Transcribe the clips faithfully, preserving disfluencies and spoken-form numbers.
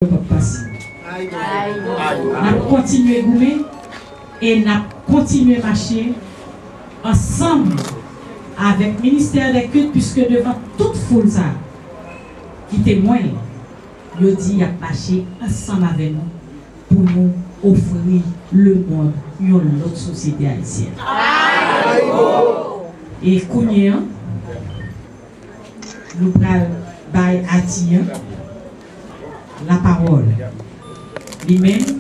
yo p ap pase. N ap kontinye goumen e n ap kontinye mache ansanm avèk ministè dè kilt, piske devan tout foul sa ki temwen, yo di y ap mache ansanm avè nou pou nou ofri lemonn yon lòt sosyete ayisyèn. E kounye a, nou pral bay Ati an lapawòl, li menm,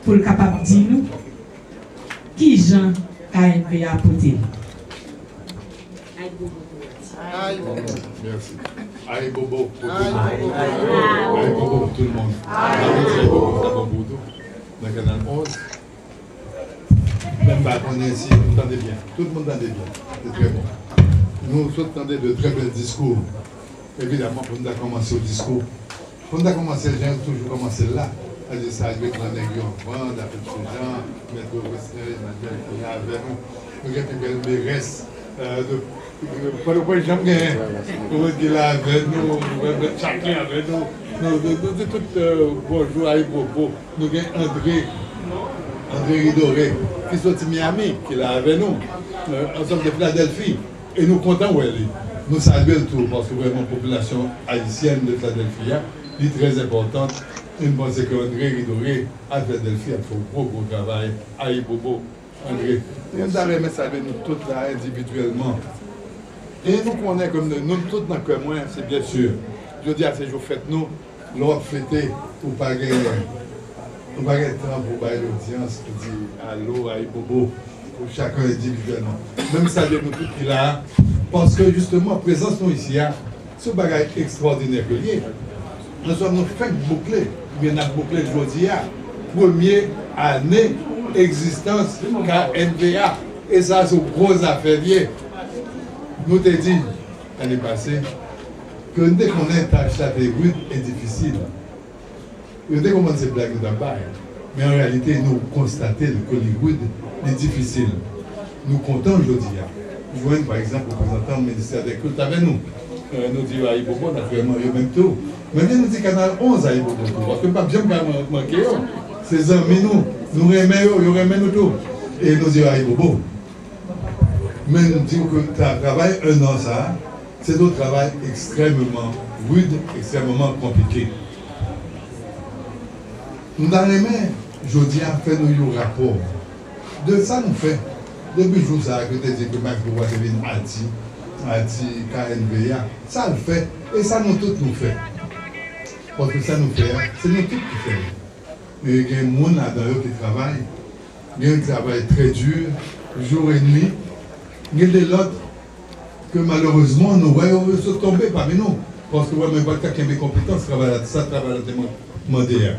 pou l kapab di nou kijan K N V A pote l. Mèsi. Ayibobo pou tout moun. Ayibobo pou tout moun. Ayibobo pou tout moun. Nan Kanal onz. Mwen pa konnen si nou tande byen. Tout moun tande byen. Se trè bon. Nou sot tande de trè bèl diskou. Evidaman, pou nou ta kòmanse yon diskou, pou nou ta kòmanse jan yo toujou kòmanse l la, sa di salye gran nèg yo anvan, Dafèt Sejan, Mèt Wesley Emmanuel ki la avè nou. Nou gen pi bèl merès, euh, de Pòtoprens janm genyen. Ou wè ki la avè nou, ou wè Mèt Chaplin avè nou. Nou, nou, nou di tout, euh, bonjou, ayibobo. Nou gen André, André Ridoré, ki soti Miami, ki la avè nou, euh, ansanm de Filadèlfi. E nou kontan wè li. Nou salye l tou, paske vrèman popilasyon ayisyèn de Filadèlfi a, li trè enpòtan. E m panse ke André Ridoré a Filadèlfi ap fè yon gwo, gwo travay. Ayibobo, André. Mwen ta renmen salye nou tout la endividyèlman. E nou konnen ke nou, nou tout nan kè mwen, se byen si. Jodi a se jou fèt nou. Lè w ap fete, ou pa gen, ou pa gen tan pou bay lodyans, pou di alo, ayibobo, pou chak endividyèlman. Men m salye nou tout ki la a, paske jisteman, prezans nou isi a, se yon bagay ekstwòdinè ke l ye. Ansanm, nou fèk boukle, oubyen n ap boukle jodi a, premye ane egzistans K N V A. E sa, se yon gwo zafè l ye. Nou te di, ane pase, ke n te konnen tach la te rid e difisil. Yo te konprann se blag nou t ap bay. Men an reyalite, nou konstate l ke li rid, li difisil. Nou kontan jodi a jwenn, pa egzanp, reprezantan ministè dè kilt avè nou. Euh, nou di yo ayibobo, natirèlman, yo menm tou. Men byen nou di Kanal onz ayibobo tou, paske n p ap janm ka man-, manke yo. Se zanmi nou, nou renmen yo, yo renmen nou tou. E nou di yo ayibobo. Men nou di w ke tra-, travay en an sa a, se yon travay ekstrèmeman rid, ekstrèmeman konplike. M ta renmen, jodi a, fè nou yon rapò de sa nou fè depi jou sa a ke te di ke Max Beauvoir te vin Ati, Ati K N V A, sa l fè, e sa nou tout nou fè. Paske sa nou fè a, se nou tout ki fè l. E gen moun ladan yo ki travay, gen yo ki travay trè di, jou e nwi. Gen de lòt ke malerezman nou wè yo, yo sot tonbe pami nou. Paske vrèman yo pa t ka kenbe konpetans travay la, sa travay la te man-, mande a.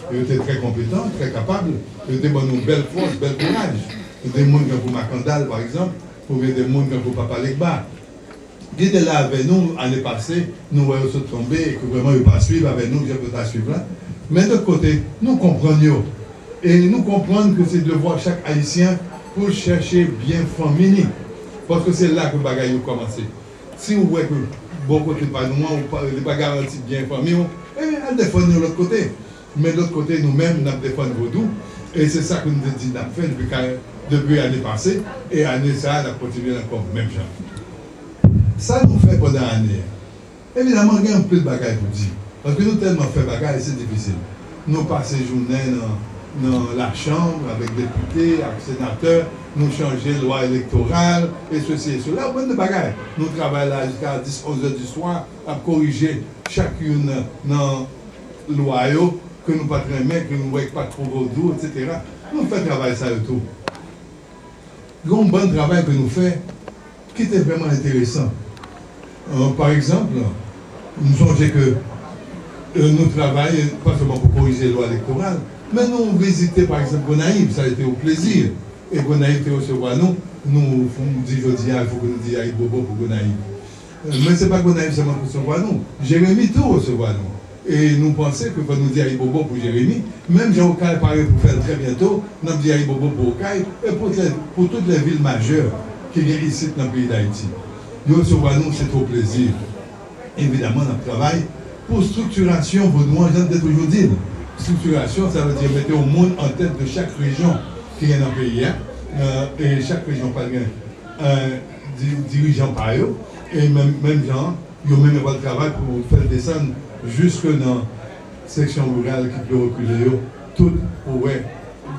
Yo te trè konpetan, trè kapab, yo te ban nou bèl fòs, bèl kouraj. Gen de moun tankou Makandal, pa egzanp, oubyen de moun tankou Papa Legba. Ki te la avè nou ane pase, nou wè yo sot tonbe, e ke vrèman yo pa swiv avè nou, jan yo ta swiv la. Men lòt kote, nou konprann yo. E nou konprann ke se devwa chak Ayisyen pou l chèche byen fanmi li. Paske se la ke bagay yo kòmanse. Si w wè ke bò kote pa nou an, ou pa, li pa garanti byen fanmi w, e al defann yon lòt kote. Men lòt kote, nou menm, n ap defann vodou. E se sa ke nou te di n ap fè depi ka, depi ane pase. E ane sa a, n ap kontinye l ankò menm jan. Sa nou fè pandan ane a? Evidaman, gen anpil bagay pou di. Paske nou tèlman fè bagay, se difisil. Nou pase jounen nan, nan lachanm avèk depite, ak senatè, nou chanje lwa elektoral, e sesi e sela, yon bann de bagay. Nou travay la jiska dis, onz è di swa, ap korije chak youn nan lwa yo ke nou pa t renmen, ke nou wè k pa t pou vodou, etsetera. Nou fè travay sa yo tou. Gen yon bann travay ke nou fè ki te vrèman enteresan. Euh, pa egzanp, m sonje ke, euh, nou travay pa sèlman pou korije lwa elektoral, men nou vizite, pa egzanp, Gonayiv, sa te yon plezi. E Gonayiv te resevwa nou, nou, m di jodi a, fòk nou di ayibobo pou Gonayiv. Euh, men se pa Gonayiv sèlman ki resevwa nou, Jeremi tou resevwa nou. E nou panse ke fò nou di ayibobo pou Jeremi, menm jan Okay pare pou fè l trè byento, n ap di ayibobo pou Okay e pou, pou tout lè vil majè ki gen isit nan peyi Dayiti. Yo resevwa nou, se twò plezi. Evidaman, n ap travay Pou estriktirasyon Vodou an, jan m te toujou di l, estriktirasyon, sa vle di mete yon moun an tèt de chak rejyon ki gen nan peyi a, e chak rejyon pral gen dirijan pa yo, e menm jan an, yo menm yo pral travay pou fè l desann jiske nan seksyon riral ki pli rekile yo, tout pou wè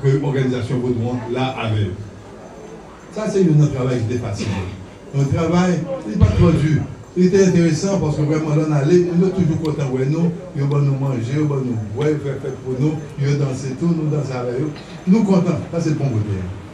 ke òganizasyon Vodou an la avè yo. Sa se youn nan travay ki te fasil. Yon travay, li pa t twò di. Li te enteresan paske vrèman lè n ale, moun yo toujou kontan wè nou, yo ban nou manje, yo ban nou bwè, yo fè fèt pou nou, yo danse tou, nou danse avè yo. Nou kontan, sa se bon kote a.